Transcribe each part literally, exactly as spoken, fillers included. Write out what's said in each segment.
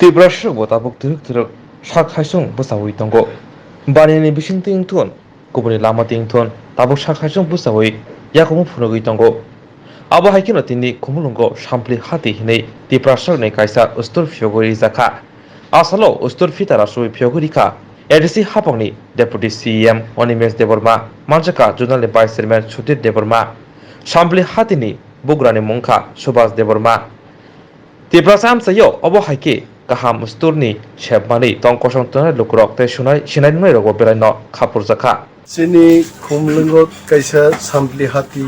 Tiprasarokbo tabuk twrwk twrwk sak haisung bwchaui tongo. Baniyani bisingtwi wngthun, kubuni lama twi wngthun, tabuk sak haisung bwchaui yakungma phunugwi tongo. Abo hai kheno tini Khumulwngo Sampli Hati hinwi Tiprasarokni kaisa ustur phiyogwi rijak kha. A salo ustur phita rasui phiyogwi rikha A D C haphangni Deputy C E M Animesh Debbarma, manjakha Zonalni Vice Chairman Sudhir Debbarma. Sampli Hatini bugrani mungkha Subhas Debbarma. Tiprasa amchaio obo hai khe kaham usturni sepmani tong kosong tongnai lukurok tei sunai, sinai nungnai rogo belaino khapurjakha. Chini Khumulwngo kaisa Sampli Hati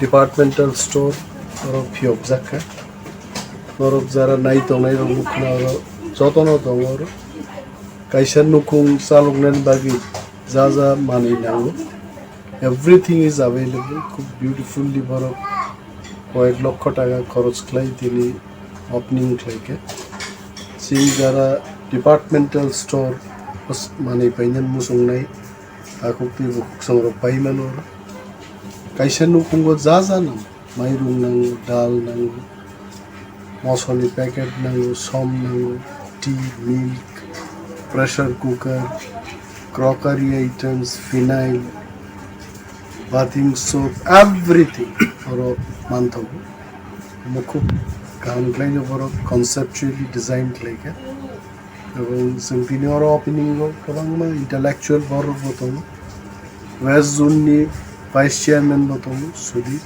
departmental store oro phiyokjak kha. Norok jara nai tongnai rok nukha oro jotono tongo oro. Kaisa nukung chaloknani bagwi ja ja manwi nango. Everything is available. Khub beautifully borok koyek lokho taka khoroch khlai tini opening khlai khe. Chini jara departmental store os-, manwi painani muchungnai takhuk tei bukhuk songrok pai mano. Kaisa nukhungo ja ja nango. Mairung nango, dal nango, mosolni packet nango, som nango, tea, milk, pressure cooker, crockery items, phenyl, bathing soap, everything oro manthogo. Omo khub kaham khlaino borok conceptually design khlaikha. Ebong chwng tini oro opening o kwbangma intellectual borok bo tongo. West zone ni vice chairman bo tongo, Sudhir.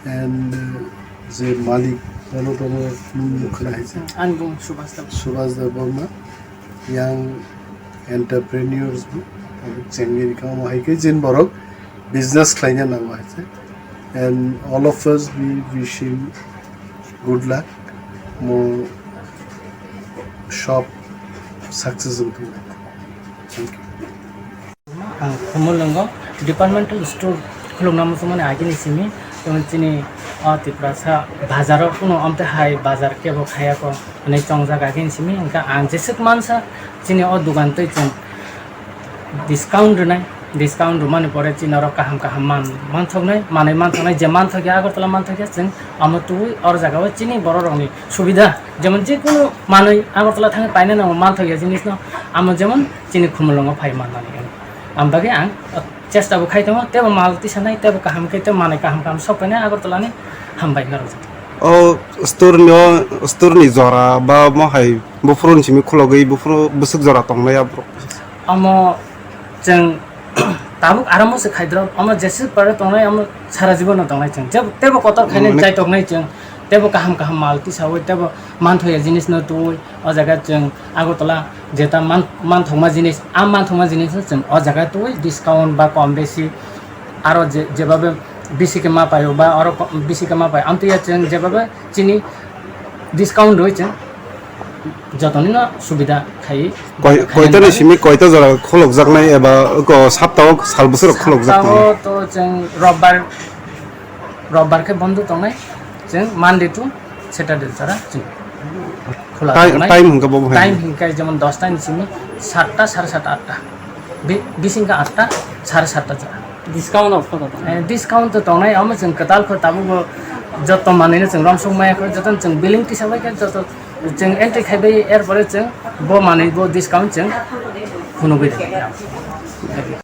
And, uh, je malik, bono tomo nung nukha hai se. Ani bung Subhas Debbarma. Subhas Debbarma, young entrepreneurs bo, abo chengni rikha omo hai khe jin borok business khlaina nango hai se. And all of us, we wish him good luck, more shop success wngthung. Thank you. Ang Khumulwngo departmental store khulukna muchungmani agini simi, tei chini o Tiprasa bazaro kunu omte hai bazar kebo khayako hwnwi chongjak agini simi, hwnkhe ang jeswk mansa chini o dogan tei chwng discount rwnai, discount rwmani pore chini oro kaham kaham man manthoknai, manwi manthoknai, je manthokya Agartala manthokya chwng amo twi oro jagao chini bororokni subida, jemon jekunu manwi Agartala thangwi paina nango manthokya jinisno, amo jemon chini Khumulwngo phai manmani. Ang bagwi ang chesta bo khai tongo, teibo mal tisanai, teibo kaham khe, teibo manwi kaham kaham sok painai Agartala ni. Hambai norok. O store ni, o store ni jora ba mo hai buphuru ni simi khulogwi buphuru bwswk jora tongnai aborok. Amo chwng tabuk aromo se khaidrop, amo jeswk pare tongnai, amo sara jibono tongnai chwng. Jeb-, teibo kotor khainai. Mane chai tongnai chwng, teibo kaham kaham mal tisaui, teibo manthoya jinisno twiwi. O jaga chwng Agartala jeta man-, manthokma jinis, a manthokma jinis chwng o jaga twi discount ba kom besi aro je, jebabe bisi khe ma paio ba oro ko-, bisi khe ma paio, amtwi ya chwng jebabe chini discount rwi chwng jotonino subida khai. Koi-, khai koitani nang simi koita jora khulokjaknai eba ko saptao sal bwswk khulokjaknai? Saptao to chwng robbar, robbar khe bondo tongnai, chwng Monday to Saturday jora chwng khula tongnai. Time hwnkhe bo hai? Time hwnkhe jemon dosta ni simi satta, sare satta, atta. Bi-, bising khe atta, sare satta jora. Discount of koto tongnai? Eh, discount to tongnai, omo chwng kwtal kho tabukbo jotto manwino chwng romsok maya kho, jotono chwng billing tisa bai khe joto chwng entry khai bai, er pore chwng bo manwi bo discount chwng phunugwi rw.